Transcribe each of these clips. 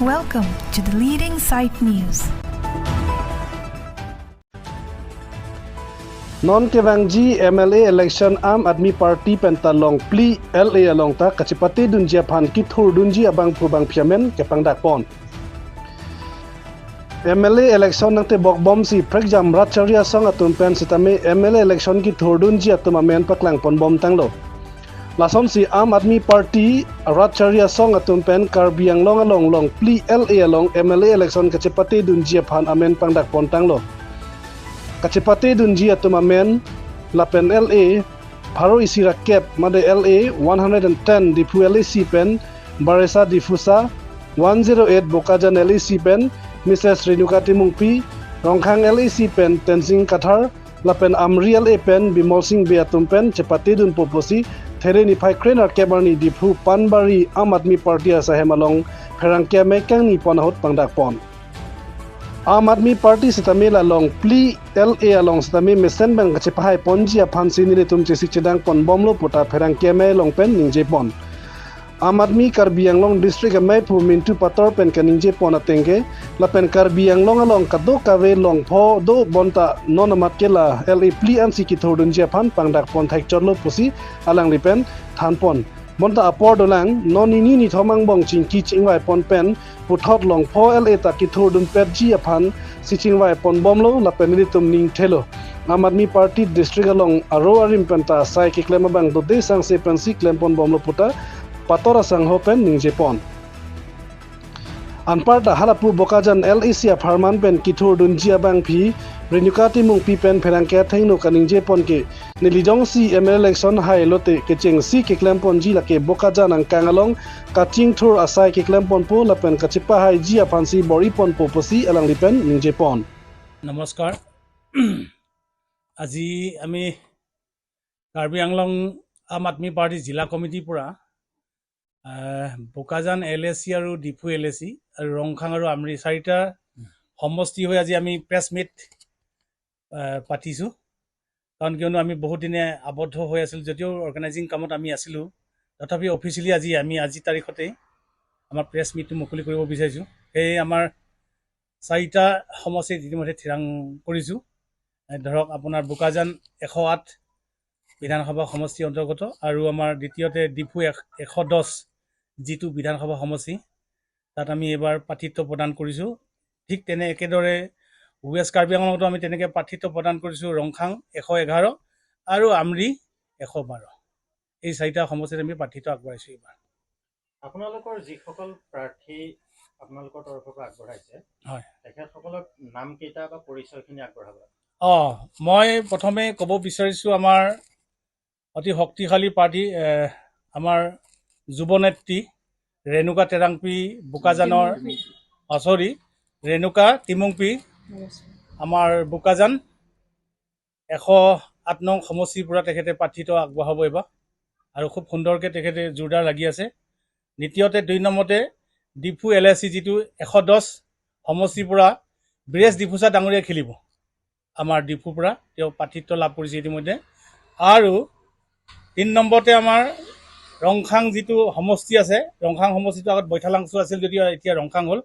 Welcome to the Leading Sight News. Non Kevangji MLA election Aam Aadmi Party penta long pli LA along ta kachipati dunjia phan ki thur dunji abang phubang phiamen kepang dak pon MLA election nangte bok bom si prek jam Ratcharia song atum pen sitame MLA election ki thur dunji atum amen paklang pon bom tanglo lasom si Aam Aadmi Party Ratcharia song atum pen Karbi Anglong along long pli LA along MLA election kachipati dunjia phan amen pangdak pon tanglo Kachipate dunji atum amen lapen LA Pharo isira kep made LA 110 Diphu LAC pen Baresa Difusa 108 Bokajan LAC pen Mrs. Renuka Timungpi Rongkhang LAC pen Tenzing Kathar lapen Amri LA pen Bimol Singh Be atum pen Chepate dun poposi Thereni phai krenar kebarni Diphu Panbari Aam Aadmi Party asa hemalong pherang ke mekang ni ponahot pangdak pon Aam Aadmi Party sitame la long pli LA along sitame mesen bang kachipahai ponji aphansi nile tum chesik chedang pon bomlo pota pherang keme long pen ningje pon Aam Aadmi Karbi Anglong district amai phu mintu pator pen ka ningje pon atengke la pen Karbi Anglong along kado kave long pho do bonta non amat ke la LA pli an si ki thodun ji aphan pangdak pon thaik chorlo pusi alang li pen than pon bonta apor dolang non ni ni thomang bong chingki chingwai pon pen puthot long pho LA ta ki thodun pet ji aphan si chingwai pon bomlo la pen ni tum ning thelo Aam Aadmi Party district along aro arim pen ta sai ki klem bang do de sang se pen si klem pon bomlo puta patora sang ho pen ningje pon anparta halapu Bokajan LAC farman pen kithur dunjia bang phi Renuka Timungpi pen pherang ke thengno kaningje pon ke nilijong si MLA election hai lote ke cheng si ke klem pon ji lake Bokajan ang kangalong kaching thur asai ke klem pon po lapen kachipa hai ji aphansi bori pon po posi alang lipen ningje pon। নমস্কাৰ, আজি আমি কাৰ্বি আংলং আম Aadmi party জিলা কমিটিৰ পৰা Bokajan L এ C আৰু Diphu L এ C আৰু ৰংখাং আৰু আমৰি চাৰিটা সমষ্টি হৈ আজি আমি প্ৰেছ মিট পাতিছোঁ। কাৰণ কিয়নো আমি বহুত দিনে আবদ্ধ হৈ আছিলোঁ, যদিও অৰ্গেনাইজিং কামত আমি আছিলোঁ, তথাপি অফিচিয়েলি আজি আমি আজি তাৰিখতেই আমাৰ প্ৰেছ মিটটো মুকলি কৰিব বিচাৰিছোঁ। সেয়ে আমাৰ চাৰিটা সমষ্টিত ইতিমধ্যে থিৰাং কৰিছোঁ। ধৰক আপোনাৰ বোকাজান 108 বিধানসভা সমষ্টিৰ অন্তৰ্গত আৰু আমাৰ দ্বিতীয়তে ডিফু 110 যিটো বিধানসভা সমষ্টি, তাত আমি এইবাৰ প্ৰাৰ্থিত্ব প্ৰদান কৰিছোঁ। ঠিক তেনে একেদৰে ৱেষ্ট কাৰ্বি আংলঙতো আমি তেনেকৈ প্ৰাৰ্থিত্ব প্ৰদান কৰিছোঁ, ৰংখাং 111 আৰু আমৰি 112, এই চাৰিটা সমষ্টিত আমি প্ৰাৰ্থিত্ব আগবঢ়াইছোঁ এইবাৰ। আপোনালোকৰ যিসকল প্ৰাৰ্থী আপোনালোকৰ তৰফৰ পৰা আগবঢ়াইছে, হয়, তেখেতসকলক নামকেইটা বা পৰিচয়খিনি আগবঢ়াব। মই প্ৰথমে ক'ব বিচাৰিছোঁ আমাৰ অতি শক্তিশালী পাৰ্টি আমাৰ যুৱনেত্ৰী ৰেণুকা তেৰাংপি বোকাজানৰ, চৰি ৰেণুকা তিমুংপি আমাৰ বোকাজান 108 নং সমষ্টিৰ পৰা তেখেতে প্ৰাৰ্থিত্ব আগবঢ়াব এইবাৰ আৰু খুব সুন্দৰকৈ তেখেতে জোৰদাৰ লাগি আছে। দ্বিতীয়তে 2 নম্বৰতে ডিফু এল এ চি যিটো 110 সমষ্টিৰ পৰা বীৰেশ ডিফুচা ডাঙৰীয়া খেলিব আমাৰ ডিফুৰ পৰা, তেওঁ প্ৰাৰ্থিত্ব লাভ কৰিছে ইতিমধ্যে। আৰু 3 নম্বৰতে আমাৰ ৰংখাং যিটো সমষ্টি আছে, ৰংখাং সমষ্টিটো আগত বৈঠালাংচু আছিল যদিও এতিয়া ৰংখাং হ'ল,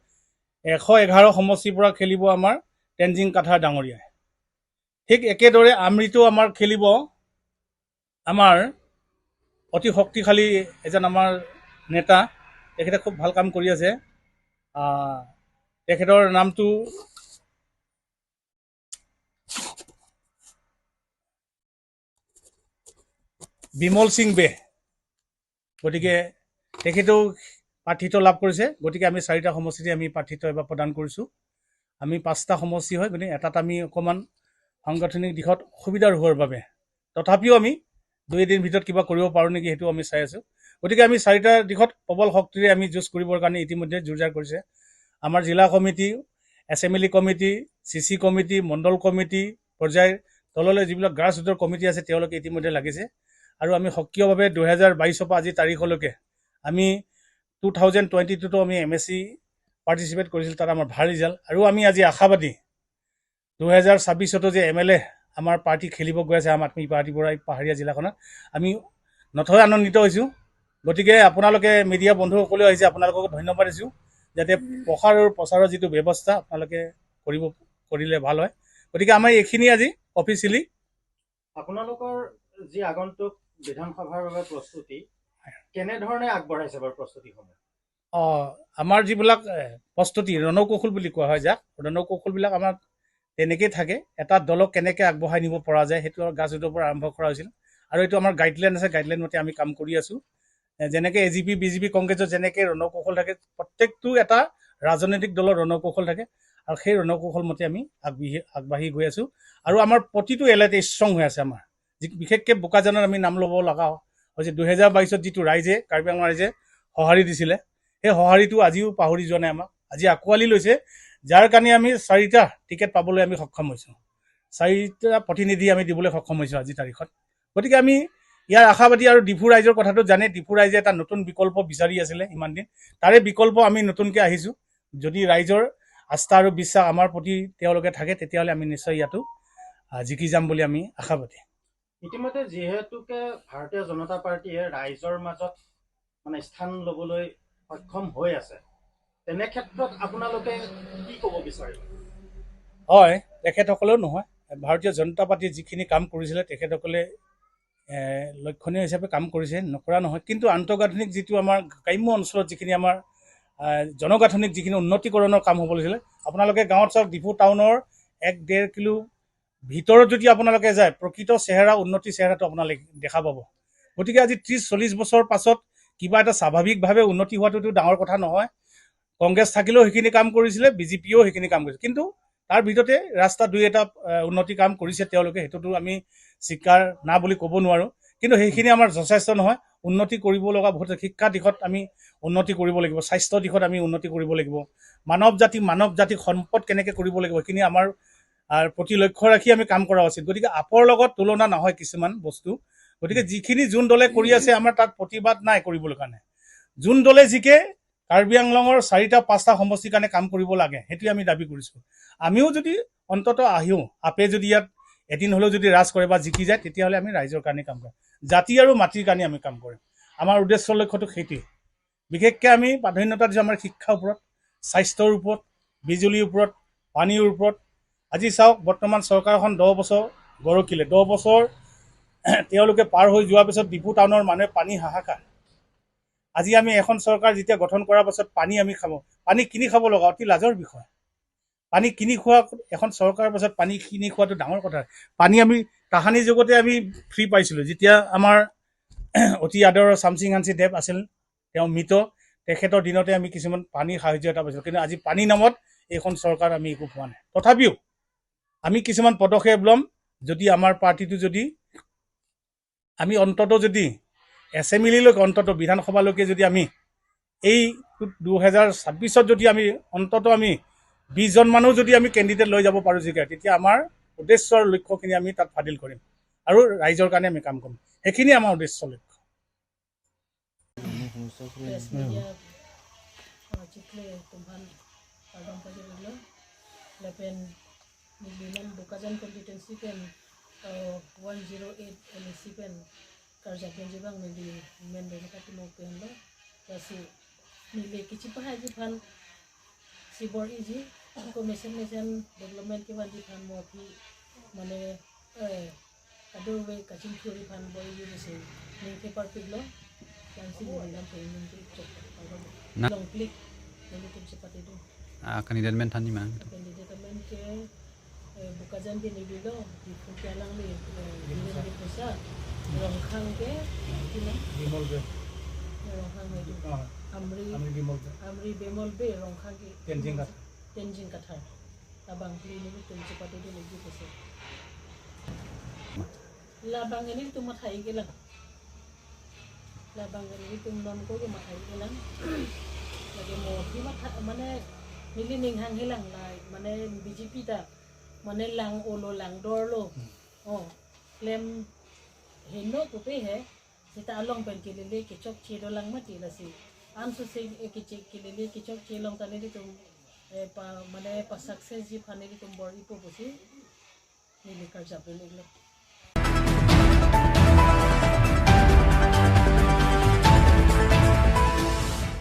111 সমষ্টিৰ পৰা খেলিব আমাৰ টেনজিং কাথাৰ ডাঙৰীয়াই। ঠিক একেদৰে আমৰিটো আমাৰ খেলিব আমাৰ অতি শক্তিশালী এজন আমাৰ নেতা, তেখেতে খুব ভাল কাম কৰি আছে, তেখেতৰ নামটো বিমল সিং বে, গতিকে তেখেতেও প্ৰাৰ্থিত্ব লাভ কৰিছে। গতিকে আমি চাৰিটা সমষ্টিতে আমি প্ৰাৰ্থিত্ব এবাৰ প্ৰদান কৰিছোঁ। আমি 5টা সমষ্টি হয়, গতিকে এটাত আমি অকণমান সাংগঠনিক দিশত অসুবিধাৰ হোৱাৰ বাবে তথাপিও আমি 2 এদিন ভিতৰত কিবা কৰিব পাৰোঁ নেকি সেইটো আমি চাই আছোঁ। গতিকে আমি চাৰিটা দিশত প্ৰবল শক্তিৰে আমি যুঁজ কৰিবৰ কাৰণে ইতিমধ্যে জোৰজাৰ কৰিছে। আমাৰ জিলা committee, assembly committee, C C committee, Mandal committee পৰ্যায়ৰ তললৈ যিবিলাক গ্ৰাছ ৰুটৰ কমিটি আছে তেওঁলোকে ইতিমধ্যে লাগিছে। আৰু আমি সক্ৰিয়ভাৱে 2022ৰ পৰা আজি তাৰিখলৈকে আমি 2022তো আমি এম এছ চি পাৰ্টিচিপেট কৰিছিলোঁ, তাত আমাৰ ভাল ৰিজাল্ট। আৰু আমি আজি আশাবাদী 2026তো যে এম এল এ আমাৰ পাৰ্টি খেলিব গৈ আছে আম আদমি পাৰ্টিৰ পৰা এই পাহাৰীয়া জিলাখনত, আমি নথৈ আনন্দিত হৈছোঁ। গতিকে আপোনালোকে মিডিয়া বন্ধুসকলেও আহিছে, আপোনালোকক ধন্যবাদ দিছোঁ। যাতে প্ৰসাৰ আৰু প্ৰচাৰৰ যিটো ব্যৱস্থা আপোনালোকে কৰিলে ভাল হয়। গতিকে আমাৰ এইখিনি আজি অফিচিয়েলি। আপোনালোকৰ যি আগন্তুক বিধানসভাৰ বাবে প্ৰস্তুতি কেনেধৰণে আগবঢ়াইছে বাৰু প্ৰস্তুতিসমূহ? আমাৰ যিবিলাক প্ৰস্তুতি ৰণকৌশল বুলি কোৱা হয়, যাক ৰণকৌশলবিলাক আমাৰ তেনেকেই থাকে। এটা দলক কেনেকৈ আগবঢ়াই নিব পৰা যায় সেইটো গ্ৰাছৰুটৰ পৰা আৰম্ভ কৰা হৈছিল আৰু এইটো আমাৰ গাইডলাইন আছে, গাইডলাইন মতে আমি কাম কৰি আছোঁ। যেনেকৈ এ জি পি, বিজেপি, কংগ্ৰেছৰ যেনেকৈ ৰণকৌশল থাকে, প্ৰত্যেকটো এটা ৰাজনৈতিক দলৰ ৰণকৌশল থাকে আৰু সেই ৰণকৌশল মতে আমি আগবাঢ়ি গৈ আছোঁ। আৰু আমাৰ প্ৰতিটো এলাইতে ষ্ট্ৰং হৈ আছে। আমাৰ বিশেষকৈ বোকাজানত আমি নাম ল'ব লগা হৈছে। 2022ত যিটো ৰাইজে, কাৰ্বি আংলং ৰাইজে সঁহাৰি দিছিলে, সেই সঁহাৰিটো আজিও পাহৰি যোৱা নাই। আমাক আজি আঁকোৱালি লৈছে, যাৰ কাৰণে আমি 4টা টিকেট পাবলৈ আমি সক্ষম হৈছোঁ, 4টা প্ৰতিনিধি আমি দিবলৈ সক্ষম হৈছোঁ আজিৰ তাৰিখত। গতিকে আমি ইয়াৰ আশাবাদী। আৰু ডিফু ৰাইজৰ কথাটো জানে, ডিফু ৰাইজে এটা নতুন বিকল্প বিচাৰি আছিলে ইমান দিন, তাৰে বিকল্প আমি নতুনকৈ আহিছোঁ। যদি ৰাইজৰ আস্থা আৰু বিশ্বাস আমাৰ প্ৰতি তেওঁলোকে থাকে, তেতিয়াহ'লে আমি নিশ্চয় ইয়াতো জিকি যাম বুলি আমি আশাবাদী। ইতিমধ্যে যিহেতুকে ভাৰতীয় জনতা পাৰ্টীয়ে ৰাইজৰ মাজত মানে স্থান ল'বলৈ সক্ষম হৈ আছে, তেনে ক্ষেত্ৰত আপোনালোকে কি ক'ব বিচাৰিব? হয়, তেখেতসকলেও নহয়, ভাৰতীয় জনতা পাৰ্টীয়ে যিখিনি কাম কৰিছিলে তেখেতসকলে লক্ষণীয় হিচাপে কাম কৰিছে, নকৰা নহয়। কিন্তু আন্তঃগাঁথনিক যিটো আমাৰ গ্ৰাম্য অঞ্চলত যিখিনি আমাৰ জনগাঁথনিক যিখিনি উন্নতিকৰণৰ কাম হ'ব লাগিছিলে, আপোনালোকে গাঁৱত চাওক, ডিফু টাউনৰ 1-1.5 কিলো ভিতৰত যদি আপোনালোকে যায়, প্ৰকৃত চেহেৰা, উন্নতি চেহেৰাটো আপোনালোকে দেখা পাব। গতিকে আজি 30-40 বছৰ পাছত কিবা এটা স্বাভাৱিকভাৱে উন্নতি হোৱাটোতো ডাঙৰ কথা নহয়। কংগ্ৰেছ থাকিলেও সেইখিনি কাম কৰিছিলে, বিজেপিয়েও সেইখিনি কাম কৰিছে, কিন্তু তাৰ ভিতৰতে ৰাস্তা দুই এটা উন্নতি কাম কৰিছে তেওঁলোকে, সেইটোতো আমি স্বীকাৰ না বুলি ক'ব নোৱাৰোঁ। কিন্তু সেইখিনি আমাৰ যথেষ্ট নহয়। উন্নতি কৰিব লগা বহুত, শিক্ষা দিশত আমি উন্নতি কৰিব লাগিব, স্বাস্থ্য দিশত আমি উন্নতি কৰিব লাগিব, মানৱ জাতিক সম্পদ কেনেকৈ কৰিব লাগিব, সেইখিনি আমাৰ প্ৰতি লক্ষ্য ৰাখি আমি কাম কৰা উচিত। গতিকে আপৰ লগত তুলনা নহয় কিছুমান বস্তু। গতিকে যিখিনি যোন দলে কৰি আছে আমাৰ তাত প্ৰতিবাদ নাই কৰিবলৈ কাৰণে। যোন দলে জিকে কাৰ্বি আংলঙৰ 4টা-5টা সমষ্টিৰ কাৰণে কাম কৰিব লাগে, সেইটোৱে আমি দাবী কৰিছোঁ। আমিও যদি অন্ততঃ আহিও আপে যদি ইয়াত এদিন হ'লেও যদি ৰাজ কৰে বা জিকি যায়, তেতিয়াহ'লে আমি ৰাইজৰ কাৰণে কাম কৰিম, জাতি আৰু মাটিৰ কাৰণে আমি কাম কৰিম। আমাৰ উদ্দেশ্য লক্ষ্যটো সেইটোৱেই। বিশেষকৈ আমি প্ৰাধান্যতা দিছোঁ আমাৰ শিক্ষাৰ ওপৰত, স্বাস্থ্যৰ ওপৰত, বিজুলীৰ ওপৰত, পানীৰ ওপৰত। আজি চাওক, বৰ্তমান চৰকাৰখন 10 বছৰ গৰকিলে, 10 বছৰ তেওঁলোকে পাৰ হৈ যোৱাৰ পিছত ডিফু টাউনৰ মানুহে পানী হাহাকাৰ। আজি আমি এখন চৰকাৰ যেতিয়া গঠন কৰাৰ পাছত পানী আমি খাব, পানী কিনি খাব লগা অতি লাজৰ বিষয়। পানী কিনি খোৱা এখন চৰকাৰৰ পাছত পানী কিনি খোৱাটো ডাঙৰ কথা। পানী আমি তাহানি যুগতে আমি ফ্ৰী পাইছিলোঁ, যেতিয়া আমাৰ অতি আদৰৰ চামচিং হাঞ্চি দেৱ আছিল, তেওঁ মৃত, তেখেতৰ দিনতে আমি কিছুমান পানীৰ সাহাৰ্য এটা পাইছিলোঁ। কিন্তু আজি পানী নামত এইখন চৰকাৰ আমি একো পোৱা নাই। তথাপিও আমি কিছুমান পদক্ষেপ ল'ম। যদি আমাৰ পাৰ্টীটো যদি আমি অন্ততঃ যদি এছেম্বলিলৈকে, অন্ততঃ বিধানসভালৈকে যদি আমি এই 2026ত যদি আমি অন্ততঃ আমি 20জন মানুহ যদি আমি কেণ্ডিডেট লৈ যাব পাৰোঁ জিকাই, তেতিয়া আমাৰ উদ্দেশ্য আৰু লক্ষ্যখিনি আমি তাত ফাদিল কৰিম আৰু ৰাইজৰ কাৰণে আমি কাম কৰিম। সেইখিনি আমাৰ উদ্দেশ্য লক্ষ্য। Bokajan constituency pen 108 LAC pen karja pen jibang mili men be ka timo pen lo kasi mili kichi pa ji phan sibor easy commission mission development ke ban ji phan mo phi mane kadu we kachim theory phan boy ji se ning ke par piglo chansi ni lam pe ning ke chok long click mili tum se pati do candidate men thani ma candidate men ke Bokajan ke nibilo di Phukialang le di pusa Rongkhang ke kina Bimol be Rongkhang me Amri Amri Bimol be Amri Bimol be Rongkhang ke Tenjing Kathar Labang pli ni tum chepati do legi puse Labang ini tum mathai ke lang Labang ini tum non ko ke mathai ke lang lagi mo phi matha mane mili ning hang helang lai mane BJP ta mane lang olo lang dorlo oh klem heno ko pe he sita along pen ke lele ke chok che do lang ma ti la si an su se ke che ke lele ke chok che long ta ne tum pa mane pa success ji phane tum bor ipo bosi ni le kar jab le.